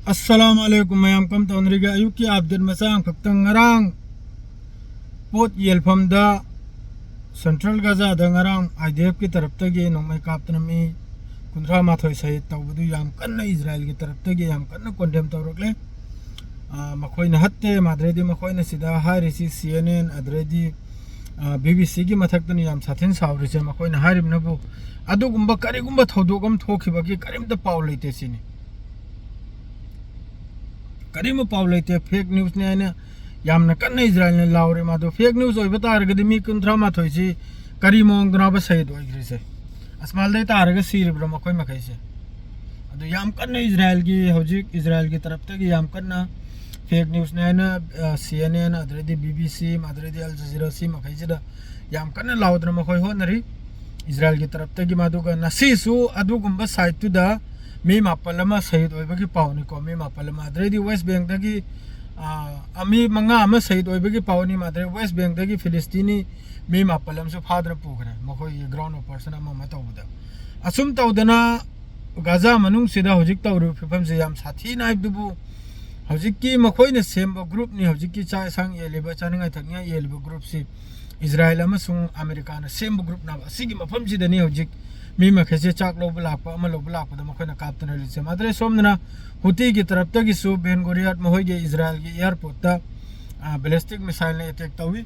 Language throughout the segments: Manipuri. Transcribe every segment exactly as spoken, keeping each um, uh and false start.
ꯑꯁꯂꯥꯝ ꯑꯂꯩꯀꯨꯝ ꯃꯌꯥꯝ, ꯀꯝ ꯇꯧꯅꯔꯤꯒꯦ? ꯑꯌꯨꯛꯀꯤ ꯑꯞꯗꯦꯠ ꯃꯆꯥ ꯑꯃꯈꯛꯇꯪ꯫ ꯉꯔꯥꯡ ꯄꯣꯠ ꯌꯦꯜꯐꯝꯗ ꯁꯦꯟꯇ꯭ꯔꯦꯜ ꯒꯖꯥꯗ ꯉꯔꯥꯡ IDF ꯀꯤ ꯇꯔꯞꯇꯒꯤ ꯅꯣꯡꯃꯩ ꯀꯥꯞꯇꯅ ꯃꯤ ꯀꯨꯟꯊ꯭ꯔꯥ ꯃꯥꯊꯣꯏ ꯁꯍꯤꯗ ꯇꯧꯕꯗꯨ ꯌꯥꯝ ꯀꯟꯅ ꯏꯖꯔꯥꯏꯜꯒꯤ ꯇꯔꯞꯇꯒꯤ ꯌꯥꯝ ꯀꯟꯅ ꯀꯣꯟꯗꯦꯝ ꯇꯧꯔꯛꯂꯦ꯫ ꯑꯥ, ꯃꯈꯣꯏꯅ ꯍꯠꯇꯦ, ꯃꯥꯗ꯭ꯔꯦꯗꯤ ꯃꯈꯣꯏꯅ ꯁꯤꯗ ꯍꯥꯏꯔꯤꯁꯤ ꯁꯤ ꯑꯦꯟ ꯑꯦꯟ ꯑꯗꯨꯗꯩꯗꯤ, ꯑꯥ, ꯕꯤ ꯕꯤ ꯁꯤꯒꯤ ꯃꯊꯛꯇꯅꯤ ꯌꯥꯝ ꯁꯥꯊꯤꯅ ꯁꯥꯎꯔꯤꯁꯦ꯫ ꯃꯈꯣꯏꯅ ꯍꯥꯏꯔꯤꯕꯅꯕꯨ ꯑꯗꯨꯒꯨꯝꯕ ꯀꯔꯤꯒꯨꯝꯕ ꯊꯧꯗꯣꯛ ꯑꯃ ꯊꯣꯛꯈꯤꯕꯒꯤ ꯀꯔꯤꯝꯇ ꯄꯥꯎ ꯂꯩꯇꯦ ꯁꯤꯅꯤ꯫ ꯀꯔꯤꯝꯕ ꯄꯥꯎ ꯂꯩꯇꯦ, ꯐꯦꯛ ꯅ꯭ꯌꯨꯁꯅꯤ ꯍꯥꯏꯅ ꯌꯥꯝꯅ ꯀꯟꯅ ꯏꯖꯔꯥꯏꯜꯅ ꯂꯥꯎꯔꯦ꯫ ꯃꯥꯗꯣ ꯐꯦꯛ ꯅ꯭ꯌꯨꯁ ꯑꯣꯏꯕ ꯇꯥꯔꯒꯗꯤ ꯃꯤ ꯀꯨꯟꯊ꯭ꯔꯥ ꯃꯥꯊꯣꯏꯁꯤ ꯀꯔꯤ ꯃꯑꯣꯡꯗꯅꯣꯕ ꯁꯍꯤꯗ ꯑꯣꯏꯈ꯭ꯔꯤꯁꯦ? ꯑꯁꯃꯥꯜꯗꯩ ꯇꯥꯔꯒ ꯁꯤꯔꯤꯕ꯭ꯔꯥ ꯃꯈꯣꯏ ꯃꯈꯩꯁꯦ? ꯑꯗꯨ ꯌꯥꯝ ꯀꯟꯅ ꯏꯖꯔꯥꯏꯜꯒꯤ, ꯍꯧꯖꯤꯛ ꯏꯖꯔꯥꯏꯜꯒꯤ ꯇꯔꯞꯇꯒꯤ ꯌꯥꯝ ꯀꯟꯅ ꯐꯦꯛ ꯅ꯭ꯌꯨꯁꯅꯤ ꯍꯥꯏꯅ, ꯑ, ꯁꯤ ꯑꯦꯟ ꯑꯦꯟ, ꯑꯗꯨꯗꯩꯗꯤ ꯕꯤ ꯕꯤ ꯁꯤ, ꯑꯗꯨꯗꯩꯗꯤ ꯑꯜ ꯖꯖꯤꯔꯥ, ꯁꯤ ꯃꯈꯩꯁꯤꯗ ꯌꯥꯝ ꯀꯟꯅ ꯂꯥꯎꯗꯅ ꯃꯈꯣꯏ ꯍꯣꯠꯅꯔꯤ ꯏꯖꯔꯥꯏꯜꯒꯤ ꯇꯔꯞꯇꯒꯤ꯫ ꯃꯗꯨꯒ ꯉꯁꯤꯁꯨ ꯑꯗꯨꯒꯨꯝꯕ ꯁꯥꯏꯠꯇꯨꯗ ꯃꯤ ꯃꯥꯄꯜ ꯑꯃ ꯁꯍꯤꯗ ꯑꯣꯏꯕꯒꯤ ꯄꯥꯎꯅꯤꯀꯣ, ꯃꯤ ꯃꯥꯄꯜ ꯑꯃ꯫ ꯑꯗꯨꯗꯩꯗꯤ ꯋꯦꯁ ꯕꯦꯡꯗꯒꯤ, ꯑ, ꯃꯤ ꯃꯉꯥ ꯑꯃ ꯁꯍꯤꯗ ꯑꯣꯏꯕꯒꯤ ꯄꯥꯎꯅꯤ꯫ ꯑꯗꯨꯗꯩ ꯋꯦꯁ ꯕꯦꯡꯗꯒꯤ ꯐꯤꯂꯤꯁꯇꯤꯅꯤ ꯃꯤ ꯃꯥꯄꯜ ꯑꯃꯁꯨ ꯐꯥꯗꯅ ꯄꯨꯈ꯭ꯔꯦ, ꯃꯈꯣꯏꯒꯤ ꯒ꯭ꯔꯥꯎꯟ ꯑꯣꯄꯔꯦꯁꯟ ꯑꯃ ꯑꯃ ꯇꯧꯕꯗ꯫ ꯑꯁꯨꯝ ꯇꯧꯗꯅ ꯒꯥꯖꯥ ꯃꯅꯨꯡꯁꯤꯗ ꯍꯧꯖꯤꯛ ꯇꯧꯔꯤꯕ ꯐꯤꯕꯝꯁꯦ ꯌꯥꯝ ꯁꯥꯊꯤꯅ ꯍꯥꯏꯕꯗꯨꯕꯨ, ꯍꯧꯖꯤꯛꯀꯤ ꯃꯈꯣꯏꯅ ꯁꯦꯝꯕ ꯒ꯭ꯔꯨꯞꯅꯤ, ꯍꯧꯖꯤꯛꯀꯤ ꯆꯥꯛ ꯌꯦꯟꯁꯥꯡ ꯌꯦꯜꯂꯤꯕ, ꯆꯥꯅꯤꯡꯉꯥꯏ ꯊꯛꯅꯤꯡꯉꯥꯏ ꯌꯦꯜꯂꯤꯕ ꯒ꯭ꯔꯨꯞꯁꯤ ꯏꯖꯔꯥꯏꯜ ꯑꯃꯁꯨꯡ ꯑꯃꯦꯔꯤꯀꯥꯅ ꯁꯦꯝꯕ ꯒ꯭ꯔꯨꯞꯅꯦꯕ꯫ ꯑꯁꯤꯒꯤ ꯃꯐꯝꯁꯤꯗꯅꯤ ꯍꯧꯖꯤꯛ ꯃꯤ ꯃꯈꯩꯁꯦ ꯆꯥꯛ ꯂꯧꯕ ꯂꯥꯛꯄ, ꯑꯃ ꯂꯧꯕ ꯂꯥꯛꯄꯗ ꯃꯈꯣꯏꯅ ꯀꯥꯞꯇꯅ ꯂꯩꯔꯤꯁꯦ꯫ ꯃꯥꯗ꯭ꯔꯦ ꯁꯣꯝꯗꯅ ꯍꯨꯇꯤꯒꯤ ꯇꯔꯞꯇꯒꯤꯁꯨ ꯕꯦꯟ ꯒꯣꯔꯤꯌꯥꯠ ꯃꯈꯣꯏꯒꯤ ꯏꯖꯔꯥꯏꯜꯒꯤ ꯑꯦꯌꯥꯔꯄꯣꯔꯠꯇ, ꯑ, ꯕꯦꯂꯤꯁꯇꯤꯛ ꯃꯤꯁꯥꯏꯜꯅ ꯑꯦꯇꯦꯛ ꯇꯧꯏ꯫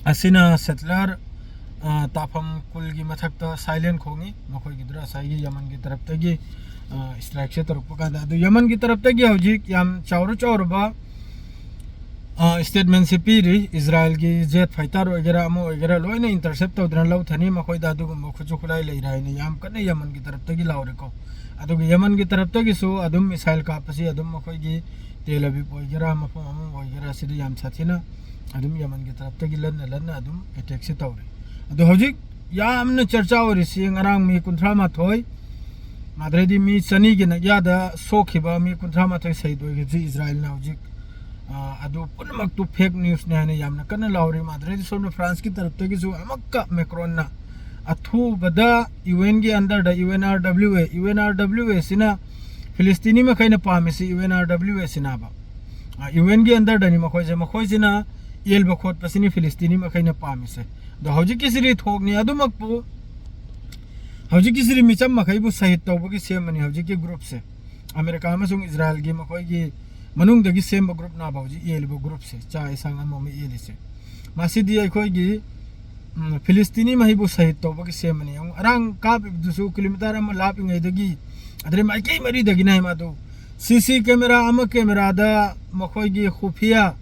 ꯑꯁꯤꯅ ꯁꯦꯇꯂꯔ, ꯑ, ꯇꯥꯐꯝ ꯀꯨꯜꯒꯤ ꯃꯊꯛꯇ ꯁꯥꯏꯂꯦꯟ ꯈꯣꯡꯉꯤ꯫ ꯃꯈꯣꯏꯒꯤꯗꯨꯗ ꯉꯁꯥꯏꯒꯤ ꯌꯃꯟꯒꯤ ꯇꯔꯞꯇꯒꯤ, ꯑ, ꯏꯁꯇ꯭ꯔꯥꯏꯛꯁꯦ ꯇꯧꯔꯛꯄ ꯀꯥꯟꯗ, ꯑꯗꯨ ꯌꯃꯟꯒꯤ ꯇꯔꯞꯇꯒꯤ ꯍꯧꯖꯤꯛ ꯌꯥꯝ ꯆꯥꯎꯔ ꯆꯥꯎꯔꯕ, ꯑ, ꯏꯁꯇꯦꯠꯃꯦꯟꯁꯦ ꯄꯤꯔꯤ꯫ ꯏꯖꯔꯥꯏꯜꯒꯤ ꯖꯦꯠ ꯐꯥꯏꯇꯔ ꯑꯣꯏꯒꯦꯔꯥ ꯑꯃ ꯑꯣꯏꯒꯦꯔꯥ ꯂꯣꯏꯅ ꯏꯟꯇꯔꯁꯦꯞ ꯇꯧꯗꯅ ꯂꯧꯊꯅꯤ, ꯃꯈꯣꯏꯗ ꯑꯗꯨꯒꯨꯝꯕ ꯈꯨꯠꯁꯨ ꯈꯨꯠꯂꯥꯏ ꯂꯩꯔꯦ ꯍꯥꯏꯅ ꯌꯥꯝ ꯀꯟꯅ ꯌꯃꯟꯒꯤ ꯇꯔꯞꯇꯒꯤ ꯂꯥꯎꯔꯦꯀꯣ꯫ ꯑꯗꯨꯒ ꯌꯃꯟꯒꯤ ꯇꯔꯞꯇꯒꯤꯁꯨ ꯑꯗꯨꯝ ꯃꯤꯁꯥꯏꯜ ꯀꯥꯞꯄꯁꯤ ꯑꯗꯨꯝ ꯃꯈꯣꯏꯒꯤ ꯇꯦꯜ ꯑꯕꯤꯕ ꯑꯣꯏꯒꯦꯔꯥ ꯃꯐꯝ ꯑꯃ ꯑꯣꯏꯒꯦꯔꯥ ꯁꯤꯗ ꯌꯥꯝ ꯁꯥꯊꯤꯅ ꯑꯗꯨꯝ ꯌꯃꯟꯒꯤ ꯇꯔꯞꯇꯒꯤ ꯂꯟꯅ ꯂꯟꯅ ꯑꯗꯨꯝ ꯑꯦꯇꯦꯛꯁꯦ ꯇꯧꯔꯤ꯫ ꯑꯗꯣ ꯍꯧꯖꯤꯛ ꯌꯥꯝꯅ ꯆꯔꯆꯥ ꯑꯣꯏꯔꯤꯁꯤ ꯉꯔꯥꯡ ꯃꯤ ꯀꯨꯟꯊ꯭ꯔꯥ ꯃꯥꯊꯣꯏ, ꯑꯗꯨꯗꯩꯗꯤ ꯃꯤ ꯆꯅꯤꯒꯤ ꯅꯛꯌꯥꯗ ꯁꯣꯛꯈꯤꯕ, ꯃꯤ ꯀꯨꯟꯊ꯭ꯔꯥ ꯃꯥꯊꯣꯏ ꯁꯍꯤꯗ ꯑꯣꯏꯈꯤꯕꯁꯤ ꯏꯖꯔꯥꯏꯜꯅ ꯍꯧꯖꯤꯛ, ꯑ, ꯑꯗꯨ ꯄꯨꯝꯅꯃꯛꯇꯨ ꯐꯦꯛ ꯅ꯭ꯌꯨꯁꯅꯤ ꯍꯥꯏꯅ ꯌꯥꯝꯅ ꯀꯟꯅ ꯂꯥꯎꯔꯤ꯫ ꯑꯗꯨꯗꯩꯗꯤ ꯁꯣꯝꯗ ꯐ꯭ꯔꯥꯟꯁꯀꯤ ꯇꯔꯞꯇꯒꯤꯁꯨ ꯑꯃꯨꯛꯀ ꯃꯦꯀ꯭ꯔꯣꯟꯅ ꯑꯊꯨꯕꯗ ꯌꯨ ꯑꯦꯟꯒꯤ ꯑꯟꯗꯔꯗ U N R W A, U N R W A ꯁꯤꯅ ꯐꯤꯂꯤꯁꯇꯤꯅꯤ ꯃꯈꯩꯅ ꯄꯥꯝꯃꯤꯁꯤ U N R W S ꯁꯤꯅꯦꯕ꯫ ꯌꯨ ꯑꯦꯟꯒꯤ ꯑꯟꯗꯔꯗꯅꯤ ꯃꯈꯣꯏꯁꯦ꯫ ꯃꯈꯣꯏꯁꯤꯅ ꯌꯦꯜꯕ ꯈꯣꯠꯄꯁꯤꯅꯤ ꯐꯤꯂꯤꯁꯇꯤꯅꯤ ꯃꯈꯩꯅ ꯄꯥꯝꯃꯤꯁꯦ꯫ ꯑꯗꯣ ꯍꯧꯖꯤꯛꯀꯤꯁꯤꯗꯤ ꯊꯣꯛꯅꯤ꯫ ꯑꯗꯨꯃꯛꯄꯨ ꯍꯧꯖꯤꯛꯀꯤꯁꯤꯗꯤ ꯃꯤꯆꯝ ꯃꯈꯩꯕꯨ ꯁꯍꯤꯠ ꯇꯧꯕꯒꯤ ꯁꯦꯝꯕꯅꯤ ꯍꯧꯖꯤꯛꯀꯤ ꯒ꯭ꯔꯨꯞꯁꯦ꯫ ꯑꯃꯦꯔꯤꯀꯥ ꯑꯃꯁꯨꯡ ꯏꯖꯔꯥꯏꯜꯒꯤ ꯃꯈꯣꯏꯒꯤ ꯃꯅꯨꯡꯗꯒꯤ ꯁꯦꯝꯕ ꯒ꯭ꯔꯨꯞꯅꯦꯕ ꯍꯧꯖꯤꯛ ꯌꯦꯜꯂꯤꯕ ꯒ꯭ꯔꯨꯞꯁꯦ, ꯆꯥꯛ ꯌꯦꯟꯁꯥꯡ ꯑꯃ ꯑꯃ ꯌꯦꯜꯂꯤꯁꯦ꯫ ꯃꯁꯤꯗꯤ ꯑꯩꯈꯣꯏꯒꯤ, ꯎꯝ, ꯐꯤꯂꯤꯁꯇꯤꯅꯤ ꯃꯍꯩꯕꯨ ꯁꯍꯤꯠ ꯇꯧꯕꯒꯤ ꯁꯦꯝꯕꯅꯤ꯫ ꯌꯦꯡꯉꯨ, ꯑꯔꯥꯡ ꯀꯥꯞꯄꯤꯕꯗꯨꯁꯨ ꯀꯤꯂꯣꯃꯤꯇꯔ ꯑꯃ ꯂꯥꯞꯄꯤꯉꯩꯗꯒꯤ, ꯑꯗꯩ ꯃꯥꯏꯀꯩ ꯃꯔꯤꯗꯒꯤꯅꯦ ꯃꯥꯗꯨ꯫ ꯁꯤ ꯁꯤ ꯀꯦꯃꯦꯔꯥ ꯑꯃ, ꯀꯦꯃꯦꯔꯥꯗ ꯃꯈꯣꯏꯒꯤ ꯈꯨꯐꯤꯌꯥ,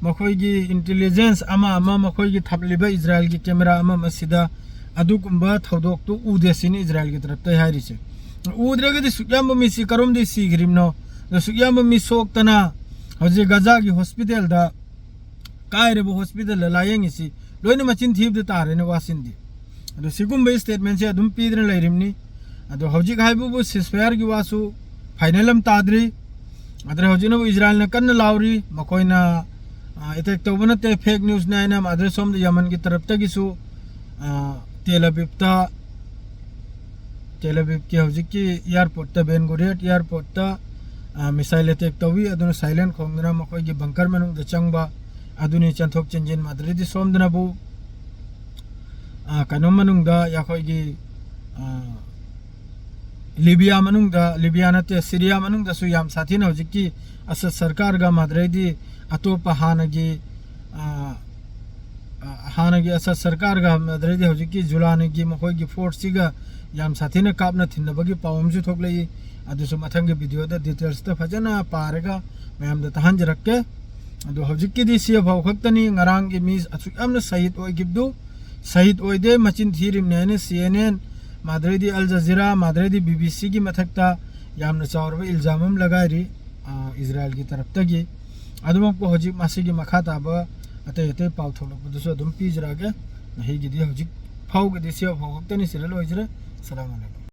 ꯃꯈꯣꯏꯒꯤ ꯏꯟꯇꯦꯂꯤꯖꯦꯟꯁ ꯑꯃ ꯑꯃ, ꯃꯈꯣꯏꯒꯤ ꯊꯝꯂꯤꯕ ꯏꯖꯔꯥꯏꯜꯒꯤ ꯀꯦꯃꯦꯔꯥ ꯑꯃ ꯑꯃꯁꯤꯗ ꯑꯗꯨꯒꯨꯝꯕ ꯊꯧꯗꯣꯛꯇꯨ ꯎꯗꯦ ꯁꯤꯅꯤ ꯏꯖꯔꯥꯏꯜꯒꯤ ꯇꯔꯞꯇ ꯍꯥꯏꯔꯤꯁꯦ꯫ ꯎꯗ꯭ꯔꯒꯗꯤ ꯁꯨꯛꯌꯥꯝꯕ ꯃꯤꯁꯤ ꯀꯔꯣꯝꯗꯩ ꯁꯤꯈ꯭ꯔꯤꯕꯅꯣ? ꯑꯗꯣ ꯁꯨꯛꯌꯥꯝꯕ ꯃꯤ ꯁꯣꯛꯇꯅ ꯍꯧꯖꯤꯛ ꯒꯖꯥꯒꯤ ꯍꯣꯁꯄꯤꯇꯥꯜꯗ ꯀꯥꯏꯔꯕ ꯍꯣꯁꯄꯤꯇꯥꯜꯗ ꯂꯥꯌꯦꯡꯉꯤꯁꯤ ꯂꯣꯏꯅ ꯃꯆꯤꯟ ꯊꯤꯕꯗ ꯇꯥꯔꯦꯅꯦ ꯋꯥꯁꯤꯟꯗꯤ꯫ ꯑꯗꯣ ꯁꯤꯒꯨꯝꯕ ꯁ꯭ꯇꯦꯠꯃꯦꯟꯁꯦ ꯑꯗꯨꯝ ꯄꯤꯗꯅ ꯂꯩꯔꯤꯕꯅꯤ꯫ ꯑꯗꯣ ꯍꯧꯖꯤꯛ ꯍꯥꯏꯕꯕꯨ ceasefire ꯒꯤ ꯋꯥꯁꯨ ꯐꯥꯏꯅꯦꯜ ꯑꯃ ꯇꯥꯗ꯭ꯔꯤ꯫ ꯑꯗꯨꯅ ꯍꯧꯖꯤꯛꯅꯕꯨ ꯏꯖꯔꯥꯏꯜꯅ ꯀꯟꯅ ꯂꯥꯎꯔꯤ, ꯃꯈꯣꯏꯅ, ꯑ, ꯑꯦꯇꯦꯛ ꯇꯧꯕ ꯅꯠꯇꯦ, ꯐꯦꯛ ꯅ꯭ꯌꯨꯁꯅꯦ ꯍꯥꯏꯅ꯫ ꯑꯗꯨꯗ ꯁꯣꯝꯗ ꯌꯃꯟꯒꯤ ꯇꯔꯞꯇꯒꯤꯁꯨ, ꯑ, ꯇꯦꯜ ꯑꯕꯤꯕꯇ, ꯇꯦꯜ ꯑꯕꯤꯕꯀꯤ ꯍꯧꯖꯤꯛꯀꯤ ꯏꯌꯥꯔꯄꯣꯔꯠꯇ, ꯕꯦꯟ ꯒꯨꯔꯤꯌꯠ ꯏꯌꯥꯔꯄꯣꯔꯠꯇ, ꯑ, ꯃꯤꯁꯥꯏꯜ ꯑꯦꯇꯦꯛ ꯇꯧꯏ꯫ ꯑꯗꯨꯅ ꯁꯥꯏꯂꯦꯟ ꯈꯣꯡꯗꯨꯅ ꯃꯈꯣꯏꯒꯤ ꯕꯪꯀꯔ ꯃꯅꯨꯡꯗ ꯆꯪꯕ ꯑꯗꯨꯅꯤ꯫ ꯆꯦꯟꯊꯣꯛ ꯆꯦꯟꯁꯤꯟ, ꯑꯗꯨꯗꯩꯗꯤ ꯁꯣꯝꯗꯅꯕꯨ, ꯑ, ꯀꯩꯅꯣ ꯃꯅꯨꯡꯗ ꯑꯩꯈꯣꯏꯒꯤ, ꯑ, ꯂꯤꯕꯤꯌꯥ ꯃꯅꯨꯡꯗ, ꯂꯤꯕꯤꯌꯥ ꯅꯠꯇꯦ, ꯁꯤꯔꯤꯌꯥ ꯃꯅꯨꯡꯗꯁꯨ ꯌꯥꯝ ꯁꯥꯊꯤꯅ ꯍꯧꯖꯤꯛꯀꯤ ꯑꯁꯗ ꯁꯔꯀꯥꯔꯒ ꯃꯗ꯭ꯔꯩꯗꯤ ꯑꯇꯣꯞꯄ ꯍꯥꯟꯅꯒꯤ, ꯑ, ꯑ, ꯍꯥꯟꯅꯒꯤ ꯑꯁꯗ ꯁꯔꯀꯥꯔꯒ ꯃꯗ꯭ꯔꯩꯗꯤ ꯍꯧꯖꯤꯛꯀꯤ ꯖꯨꯂꯥꯅꯤꯒꯤ ꯃꯈꯣꯏꯒꯤ ꯐꯣꯔꯁꯁꯤꯒ ꯌꯥꯝ ꯁꯥꯊꯤꯅ ꯀꯥꯞꯅ ꯊꯤꯟꯅꯕꯒꯤ ꯄꯥꯎ ꯑꯃꯁꯨ ꯊꯣꯛꯂꯛꯏ꯫ ꯑꯗꯨꯁꯨ ꯃꯊꯪꯒꯤ ꯚꯤꯗꯤꯑꯣꯗ ꯗꯤꯇꯦꯜꯁꯇ ꯐꯖꯅ ꯄꯥꯔꯒ ꯃꯌꯥꯝꯗ ꯇꯥꯍꯟꯖꯔꯛꯀꯦ꯫ ꯑꯗꯣ ꯍꯧꯖꯤꯛꯀꯤꯗꯤ ꯁꯤ ꯐꯥꯎ ꯈꯛꯇꯅꯤ꯫ ꯉꯔꯥꯡꯒꯤ ꯃꯤ ꯑꯁꯨꯛ ꯌꯥꯝꯅ ꯁꯍꯤꯗ ꯑꯣꯏꯈꯤꯕꯗꯨ, ꯁꯍꯤꯗ ꯑꯣꯏꯗꯦ, ꯃꯆꯤꯟ ꯊꯤꯔꯤꯕꯅꯤ ꯍꯥꯏꯅ ꯁꯤ ꯑꯦꯟ ꯑꯦꯟ, ꯃꯗ꯭ꯔꯩꯗꯤ ꯑꯜ ꯖꯖꯤꯔꯥ, ꯃꯗ꯭ꯔꯩꯗꯤ ꯕꯤ ꯕꯤ ꯁꯤꯒꯤ ꯃꯊꯛꯇ ꯌꯥꯝꯅ ꯆꯥꯎꯔꯕ ꯏꯜꯖꯥꯝ ꯑꯃ ꯂꯒꯥꯏꯔꯤ, ꯑ, ꯏꯖꯔꯥꯏꯜꯒꯤ ꯇꯔꯞꯇꯒꯤ꯫ ꯑꯗꯨꯃꯛꯄꯨ ꯍꯧꯖꯤꯛ ꯃꯁꯤꯒꯤ ꯃꯈꯥ ꯇꯥꯕ ꯑꯇꯩ ꯑꯇꯩ ꯄꯥꯎ ꯊꯣꯛꯂꯛꯄꯗꯁꯨ ꯑꯗꯨꯝ ꯄꯤꯖꯔꯛꯑꯒꯦ꯫ ꯃꯍꯤꯒꯤꯗꯤ ꯍꯧꯖꯤꯛ ꯐꯥꯎꯒꯤꯗꯤ ꯁꯤ ꯐꯥꯎ ꯈꯛꯇꯅꯤ, ꯁꯤꯗ ꯂꯣꯏꯖꯔꯦ꯫ ꯑꯁꯂꯥꯃꯨ ꯑꯂꯥꯏꯀꯨꯝ꯫